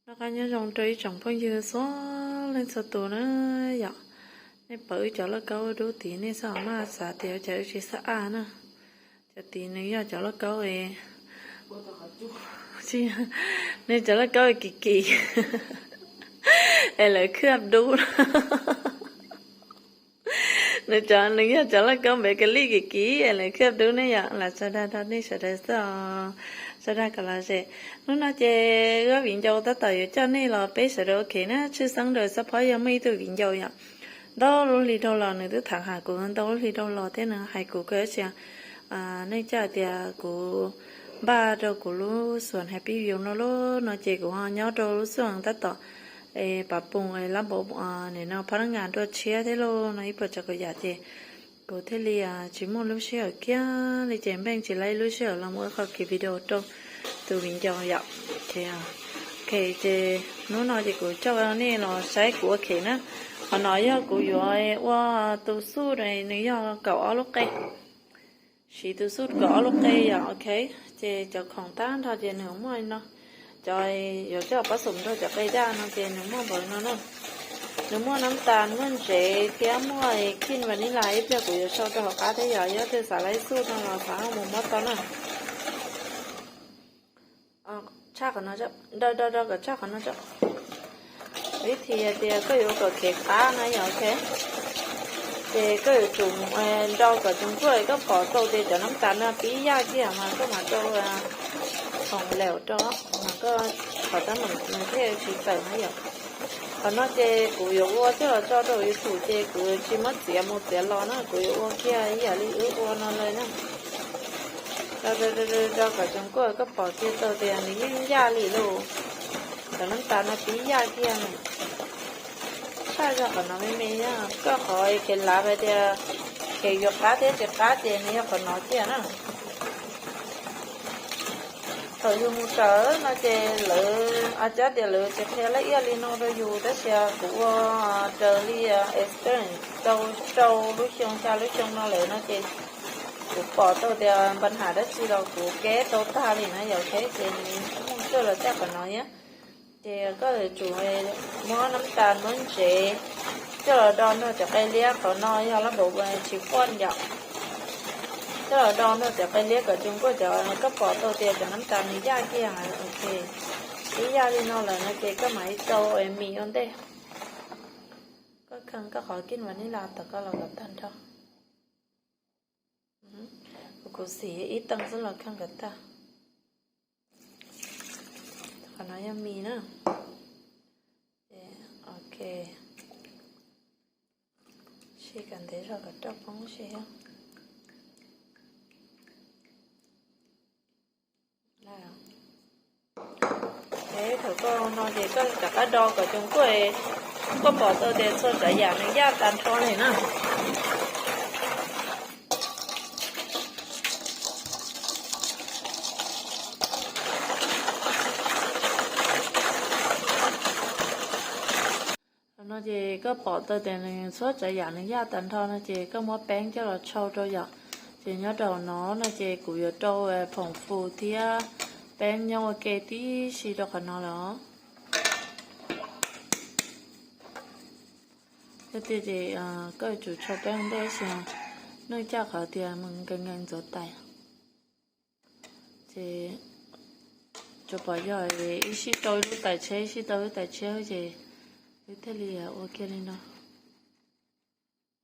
Noj qab nyob zoo rau ib tsoom phooj ywg txhua leej txhua tus na yom. Nej pom wb cov lauj kaub dub tid nej txhob maj xav tias cas wb tsis xab aj na. Cov tid nws yog cov lauj kaub, nws cov lauj kaub kim kim es lawv khwb dub. Nws cov nws yog cov lauj kaub npe ka lij kim kim es lawv khwb dub ne yom. Lam tso dag rau nej sawv daws xwb os, tso dag kom lom zem. Hnub no ces wb viv ncaus tab tom yuav coj nej los peb sawv daws ua ke na, tshwj xeeb rau xab phob yog muaj ib tug viv ncaus yom. Ntau lub hli dhau los nws twb tham hais kuv ntau lub hli dhau los thiab nws hais kuv kawg tias nej coj tias kuv npaj rau kuv lub xuam happy view no lauj no ces kuv ho nyob rau lub xuam tab tom pav poos lab npaum no phab nab ngas dua tshiab thiab lauj no ib puas tsav kaum yam ces kuv thiaj li tsis muaj lub sij hawm kiag li ces npeej tsis laib lub sij hawm los mus ua qhov kev video rau tus viv ncaus yom. Ok, ces hnub no ces kuv coj nej los saib kuv ua ke na. Qhov no yog kuv yuav ua tus xuj, nws yog kaum ob lub qe. Siv tus xuj kaum ob lub qe yom, ok. Ces cov khoom tag nrho ces nws muaj no. Cov yuav coj pab xum rau cov qe daj no ces nws muaj npaum no na. Nws muaj nab tas, muaj ntsev thiab muaj kij vanilla, ib pliag kuv yuav sau rau hauv qab thiab yom, yog leej twg xav laib xuj no los xav mus muab tau na. Tshaj qhov no, do do do kom tshaj qhov no tso. Vib thi tias koj yuav kom kev qab na yom, ok. Ces koj yuav tsum nrau kom tsoos kuaj, koj pom tau tias cov nab tas no pib yaj kiag mas koj mam rau khoom lawm rau, mas koj qhov teeb meem nws thiaj tsis tawm na yom. Qhov no ces kuv yuav ua coj los tso rau YouTube ces kuv tsis muab txiav mus txiav los na, kuv yuav ua kiag ib yam li wb ua no lawm na. Do do do kom tsoos kuaj, koj pom kiag tau tias nws yeej yaj li lauj. Cov nab tas no pib yaj kiag. Tshaj yog qhov no me me, koj qhov kev lav hais tias kev yuav qab thiab tsis qab ces nws yog qhov no kiag na. Thaum yus mus kawm no ces lawv a cab tias lawv tsis qhia laj iaj li no rau yus, tab sis kuv ua raws li experience tau rau lub xyoo xya lub xyoo no lawm no ces kuv pom tau tias npa nham dab tsi los kuv keb tau tag li na yom, keb ces nws muaj coj los txaj qhov no thiab. Ces koj yuav tsum muab nab tas muab ntsev coj los do nrog cov qe liab, qhov no yog lab npaum tsis quaj yom. Coj los do nrog cov qe liab kom tsoos kuaj, cov koj pom tau tias cov nab tas nws yaj kiag, ok, ib yaj li no lawm no ces koj mam li rau mis ua ntej. Koj kheej koj qhov kij vanilla tom koj los kom tag nrho. Kuv xim ib teev xwb los kheej kom tag. Qhov no yog mis na. Ok, sij kom ntev zog kom roj poob seb. Thaum koj no ces koj rov qab do kom tsoos kuaj, koj pom tau tias txhua tsav yam nws yaj tas nrho li na. Thaum no ces koj pom tau tias nws txhua tsav yam nws yaj tas nrho no ces koj muab peeb coj los tshau rau yom. Ces nyob rau hauv no no ces kuv yuav rau phoom fus thiab peeb nyob ua ke tib si rau qhov no lawm os. Yog tias ces koj yuav tsum tshau peeb ua ntej ib si, nws caj qhov tias mus nkees nkees ntxuav tais. Ces tsuas pom yog ib sij rau ib lub tais tsheb, ib sij rau lub tais tsheb ces wb thiaj li ua kiag li no.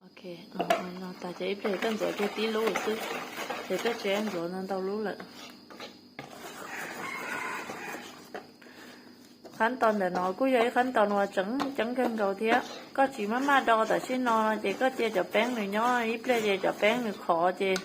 Ok, no tas ces ib pliag koj ntxuav kiag tib lub xwb, ces koj tsis ntxuav ntau ntau lub lawm. Qhab tau ntawm no kuj yog ib qhab tau uas tseem ceeb kawg nkaus thiab. Koj tsis maj maj do tam sim no no ces koj cia cov peeb nws nyob ib pliag ces cov peeb nws khov ces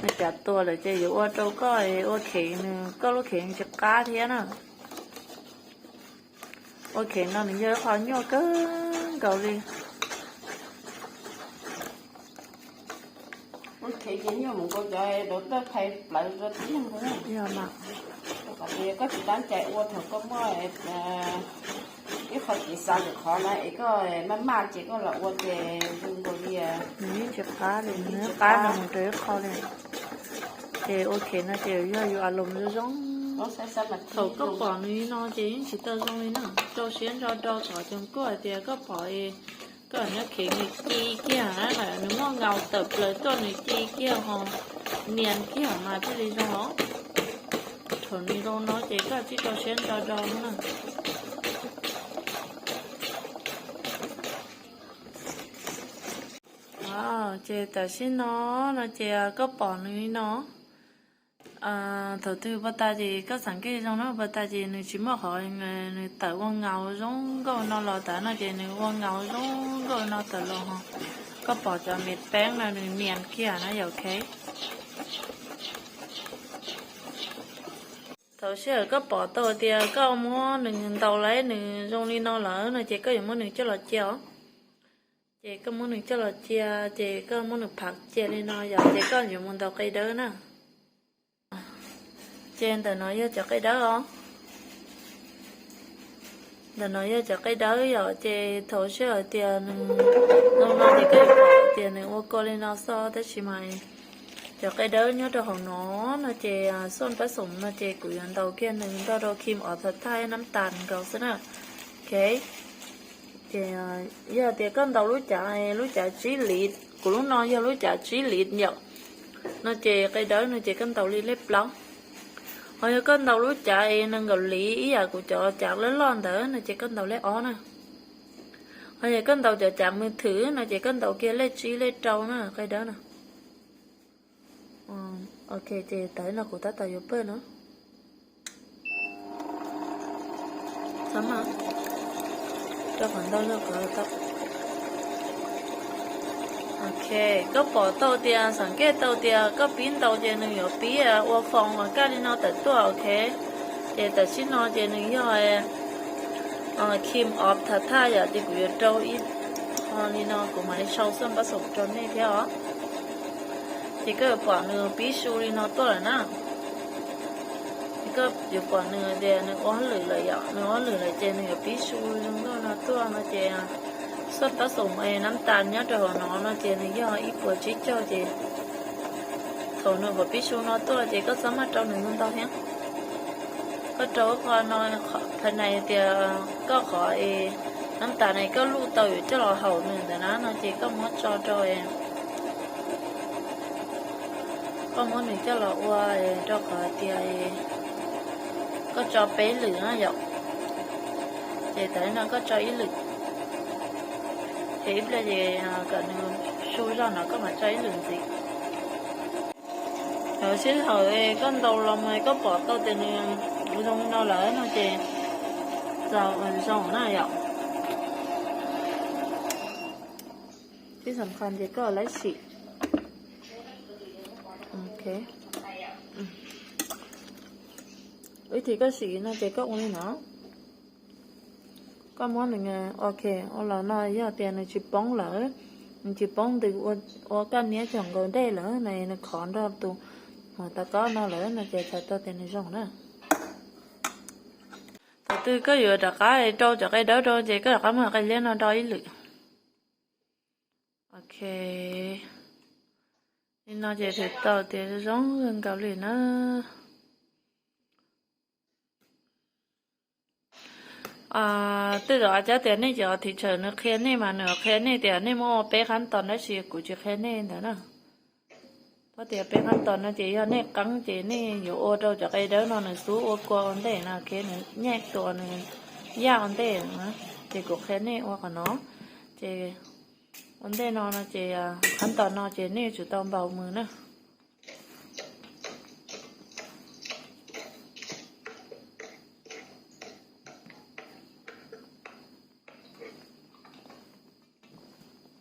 nws cav tuag lawm ces yuav ua rau koj ua khev nws, koj lub khev tsis qab thiab na. Ua khev no nws yog ib qho nyuaj kawg nkaus li. Ua khev ces nyuaj mus nkaus cov doctor phais plawv rau tib neeg. Yog mas. Rau qhov tias koj tsis tab cai ua thaum koj muaj ib qho kev xav lwm qhov na es koj maj maj ces koj los ua ces zoo nkaus li nws yeej tsis qab li, nws yeej qab no mus rau ib qho li. Ces ua khev no ces yog yus a loos zoo zoo Thaum koj pom nws li no ces yeej tsis tau zoo li na. Rau siab ntso rau kom cov kuj hais tias koj pom, koj nyob khev nws ci kiag na, nws muaj nkaus tawm plaws tuaj nws ci kiag ho nias kiag mas thiaj li zoo os. Thaum nws zoo no ces koj tsij rau siab ntso rau na. Ces tam sim no no ces koj pom nws li no. Thaum twg puag ta ces koj xav nkej zoo na, puag ta ces nws tsis muaj qhov nws tawm ua nkaus zoo nkauj no los tas no ces nws ua nkaus zoo nkauj no tawm los ho. Koj pom cov me peeb no nws nias kiag na yom, ok. Thaum sij hawm koj pom tau tias koj muab nws ntaus lawm nws zoo li no lawm no ces koj yuav muab nws coj los cia os. Ces koj muab nws coj los cia, ces koj muab nws phav cia li no yom, ces koj yuav mus ntaus qe dawb na. Ces ntawm no yog cov qe dawb os. Ntawm no yog cov qe dawb yom, ces thaum sij hawm tias nws zoo no ces koj yuav pom tias nws ua kua li no xwb, tab sis mas cov qe dawb nyob rau hauv no no ces xuaj pab xoom no ces kuv yuav ntaus kiag nws nrog rau cream of tartar nab tas nkaus xwb na. Ok. Ces yog tias koj ntaus lub cav, lub cav tsib liv, kuv lub no yog lub cav tsib liv yom, no ces qe dawb no ces koj ntaus li lej plaub. Ho yog koj ntaus lub cav es nees nkaum liv ib yam kuv cov cav loj loj ntawd no ces koj ntaus lej ob na. Ho yog koj ntaus cov cav mus thwm no ces koj ntaus kiag lej tsib lej rau na, qe dawb na. Ok, ces tawm no kuv tab tom yuav pawj no. Rau qhov ntau zog qhov tau. Ok, koj pom tau tias, xav nkej tau tias koj pib ntaus ces nws yuav pib ua foos uas kaj li no tawm tuaj, ok. Ces tam sim no ces nws yog cream of tartar yom, ces kuv yuav rau ib qho li no kuv mam li sau xuaj pab xoom rau nej thiab os. Ces koj yuav pom nws pib su li no tuaj lawm na. Ces koj yuav pom nws tias nws ua hauj lwm lawm yom, nws ua hauj lwm lawm ces nws yuav pib su zoo nkauj no tuaj no ces xuaj pab xoom nab tas nyob rau hauv no no ces nws yog ib puas tsib caug ces thaum nws pib su no tuaj ces koj txhob maj rau nws ntau thiab. Koj rau qhov no, phab nais tias koj qhov nab tas ne koj luj tau yuav coj los haum nws ntawd na no ces koj muab tso rau, koj muab nws coj los ua rau qhov tias koj tso peb lwm na yom. Ces tam no koj tso ib lwm, ces ib pliag ces kom nws su zog no koj mam tso ib lwm ntxiv. Lawv sij hawm koj ntaus los mas koj pom tau tias nws zoo no lawm no ces txaus zoo na yom. Tib xam khas ces koj laib sim. Ok. Ib thim koj sim no ces koj ua li no. Koj muab nws, ok, ua los no yog tias nws tsis poob lawm, nws tsis poob ntws ua kaj niab cog nkaus dej lawm na, nws khov nrog tus hauv tau kob no lawm no ces txhais tau tias nws zoo na. Thaum twg koj yuav rov qab rau cov qe dawb rau ces koj rov qab muab qe liab no rau ib lwm. Ok, li no ces tau tias zoo zoo nkaus li na. Tej zaum a cab tias nej cov thim tsawm nws qhia nej mas nws qhia nej tias nej muab ua peb qab tos tab sis kuv tsis qhia nej ntawd na. Pab tias peb qab tos no ces yog nej qeeb ces nej yuav ua rau cov qe dawb no nws xub ua kua ua ntej no, nws nyaij tua nws yaj ua ntej na, ces kuv qhia nej ua qhov no. Ces ua ntej no no ces qab tos no ces nej yuav tsum tau npaus mws na.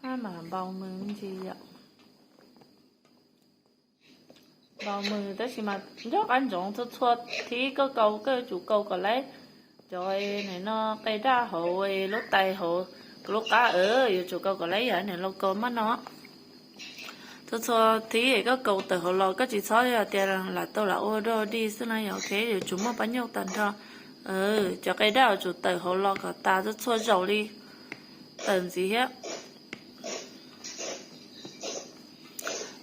Ab, mas npaus mws me ntsis yom. Npaus mws tab sis mas nco qab ntsoov txhua txhua thib koj kaus koj yuav tsum kaus kom laib cov no qe daj hauv lub tais hauv lub qab, yuav tsum kaus kom laib yam niam laus kaus maj no. Txhua txhua thib koj kaus tawm hauv los koj tsis txhob tias lam tau lam ua dog dig xwb na yom, ok, yuav tsum muaj pab nyuj tag nrho. Cov qe daj yuav tsum tawm hauv los kom tas txhua txhua zaus li, tawm ntxiv thiab.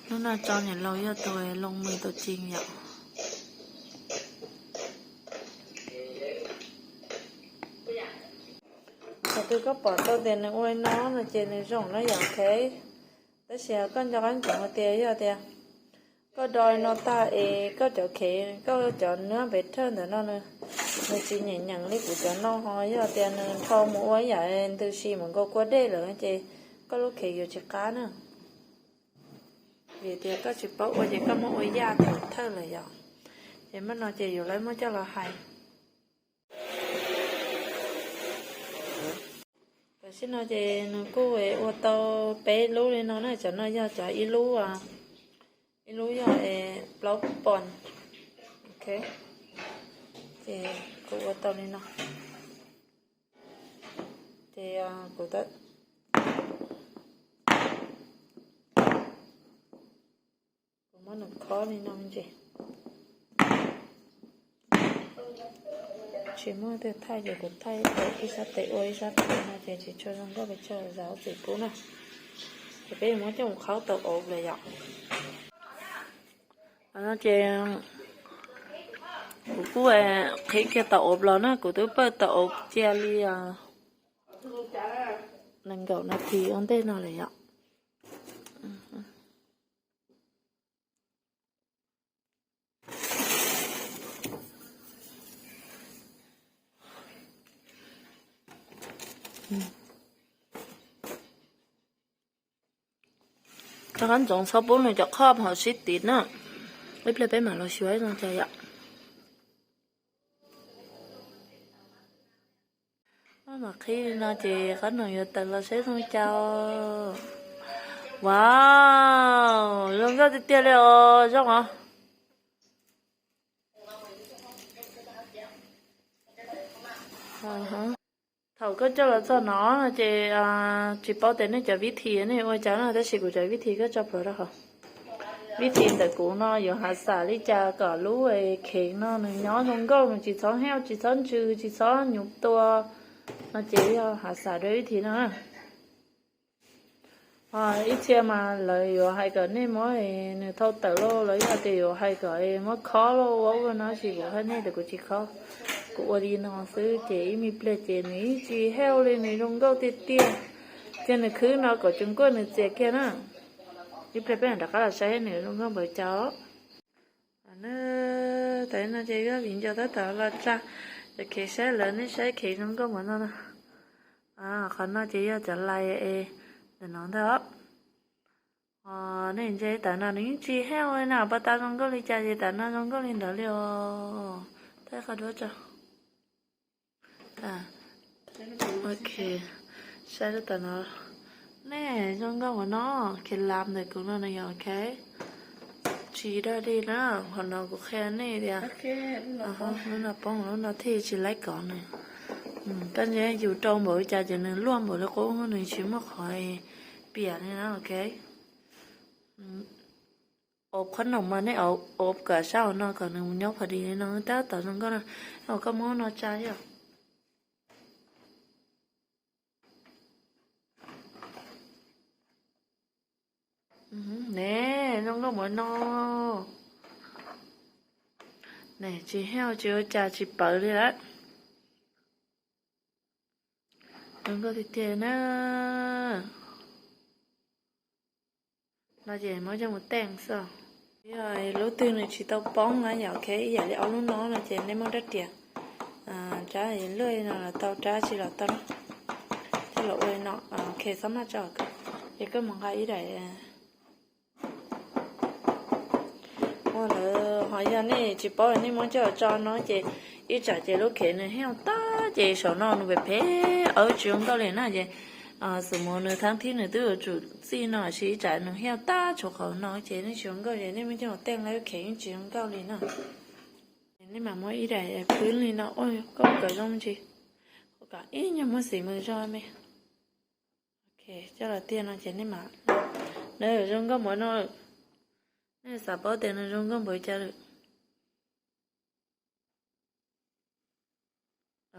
Hnub no tso niam laus yog tus loo mws tau cing yom. Thaum twg koj pom tau tias nws ua li no no ces nws zoo na yom, ok. Tab sis koj nco qab ntsoov hais tias yog tias koj do li no tag es koj cov khev, koj cov nab pem thawj ntawm no nws, nws tsis nyeem nyeem li kuv cov no ho yog tias nws nrho mus ua ib yam ntws si mus nkaus kua dej lawm ces koj lub khev yuav tsis qab na. Vim tias koj tsis paub ua ces koj muab ua yaj thaum thawj lawm yom. Ces mam no ces yuav lawv muab coj los hais. Tam sim no ces nws kuj ua tau peb lub li no na, cov no yog cov ib lub, ib lub yog plaub pon. Ok, ces kuv ua tau li no. Ces kuv, kuv muab nws khob li no ces tsis muaj tej thaij ces kuv thaij ib sab tes ua ib sab tes no ces tsis tshua zoo nkauj pes tsawg, zam txim pub na. Ces peb yuav muab coj mus qhaub tau auv lawm yom. No ces kuv kuj qhib kiag tau auv los na, kuv twb pawj tau auv cia li nees nkaum nas this ua ntej no lawm yom. Rov qab ntsoov txhob pub nws cov qhov hauv sib tiv na. Ib pliag peb mam los xyuas ib no cas yom. Mam qhib li no ces qab no yuav tawm los saib zoo cas. Wow, zoo nkauj tiag tiag li os, zoo os. Thaum koj coj los txog no no ces tsis paub tias nej cov vib thi nej ua cas no, tab sis kuv cov vib thi koj tso plhuav rau hauv. Vib thi ntawm kuv no yuav hav xam li cas kom lub khev no nws nyob zoo nkauj, nws tsis txhob heev, tsis txhob ntsws, tsis txhob nyuv tua, no ces yog hav xam rau vib thi no. Ib txhia mas lawv yuav hais kom nej muab nws thau tawm lauj, los yog tias yuav hais kom muab khob lauj ua ua no, tab sis kuv hais nej tias kuv tsis khob, kuv ua li no xwb ces ib me pliag ces nws yeej tsis heev li, nws zoo nkauj tiag tiag. Ces nws khwb no kom tseem kuaj nws txias kiag na. Ib pliag peb mam rov qab los saib nws zoo nkauj npaum cas. Tam no ces yog viv ncaus tab tom los tsa cov khev saib lawv, nej saib khev zoo nkauj npaum no no. Qhov no ces yog cov lais es ntawm no ntag os. Nej ntsia tam no nws yeej tsis heev li na, pas tas zoo nkauj li cas ces tam no zoo nkauj li ntawd li os. Thaj qhov duab tso. Ok, saib lub tam no. Nej zoo nkauj npaum no, khev lam ntawm kuv no nws yog ok. Tsis dog dig na, qhov no kuv qhia nej tias lub no poob, lub no thiaj tsis laib kov nws. Koj ntsia yus rau npaum li cas ces nws luaj npaum li qub, nws tsis muaj qhov piam li na, ok. Auv qhob noom mas nej auv kom sab hauv no kom nws mus nyob pha di li no tab tom zoo nkauj na. Koj muab no tsa yom. Ne, zoo nkauj npaum no. Ne, tsis heev tsis ua cas tsis pawv li lawm. Zoo nkauj tiag tiag na. No ces muab coj mus teej xwb. Yog lub twg nws tsis tau poob na yom, ok, ib yam li ob lub no no ces nej muab rab riam rab luaj no los tau, rab tsis los tau na. Coj los ua li no, ok, txhob maj tso, ces koj mus nqa ib daim ua lawm ho yog nej tsis paub nej muab coj tso no ces ib tsam ces lub khev nws heev tag ces saum no nws phem phem, auv tsis zoo nkauj li na ces xum mus nws thaab thib nws twb yuav tsum txij no, tab sis ib tsam nws heev tag tshuav qhov no ces nej tsis zoo nkauj ces nej muab coj mus teej lawm, lub khev yeej tsis zoo nkauj li na. Nej mam muab ib daim phwb li no ua kom zoo ntsis, kom ib nyuag muaj xim mus zog me. Ok, coj los tiag no ces nej mam, nws zoo nkauj npaum no, nej xav paub tias nws zoo nkauj npaum cas lawm.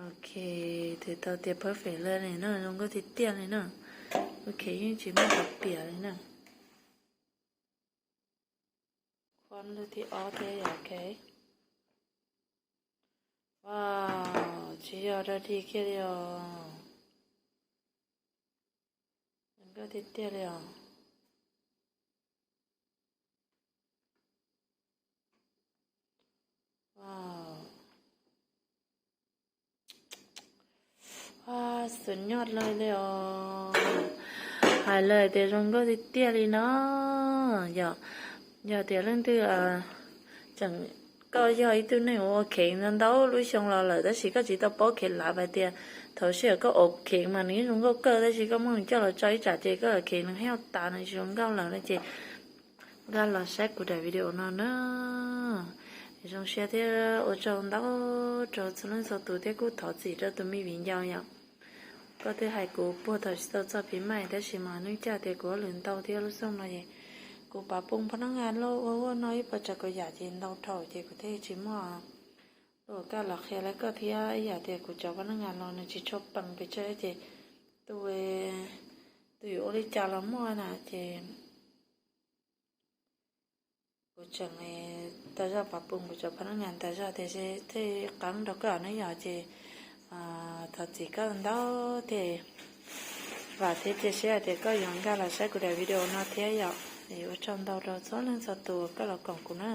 Ok, twb tau tias perfect lawm li na, zoo nkauj tiag tiag li na. Ok, yeej tsis muaj qhov piam li na. Khua lub thib ob thiab yom, ok. Wow, tsis yog dog dig kiag li os. Nkauj tiag tiag li os. Wow. Xus nyoj lawm li os. Hais lawm tias zoo nkauj tiag tiag li no. Yog, yog tias leej twg tseem, koj yog ib tug neeg ua kheev ntau lub xyoo los lawm tab sis koj tsis tau paub kheev lav, hais tias thaum sij hawm koj ua kheev mas nws zoo nkauj kawg tab sis koj muab nws coj los tso ib tsam ces koj kheev nws heev tas nws tsis zoo nkauj lawm no ces nkag los saib kuv daim video no na. Zoo siab thiab ua tsaug ntau rau txhua leej txhua tus thiab kuj thov txim rau tus me viv ncaus yom. Koj twb hais kuv puag thaum tsis tau txog phim maim tab sis mas hnub caj tias kuv hauj lwm ntau thiab lub xyoo no es kuv pav pum phab nab ngas loj ua huaj no ib puas tsav kaum yam ces ntau dhau ces kuv thiaj tsis muaj lub kab los qhia li koj thiab ib yam tias kuv cov phab nab ngas los nws tsis tshua peem pes tsawg ces tus, tus yuav ua li cas los muaj na ces kuv tseem tas zog pav pum kuv cov phab nab ngas tas zog tiam sis thiaj qeeb rau koj na yom ces thov txim koj ntau thiab. Vam thiab cia siab hais tias koj yuav nkag los saib kuv daim video no thiab yom. Ua tsaug ntau rau txhua leej txhua tus koj los koom kuv na.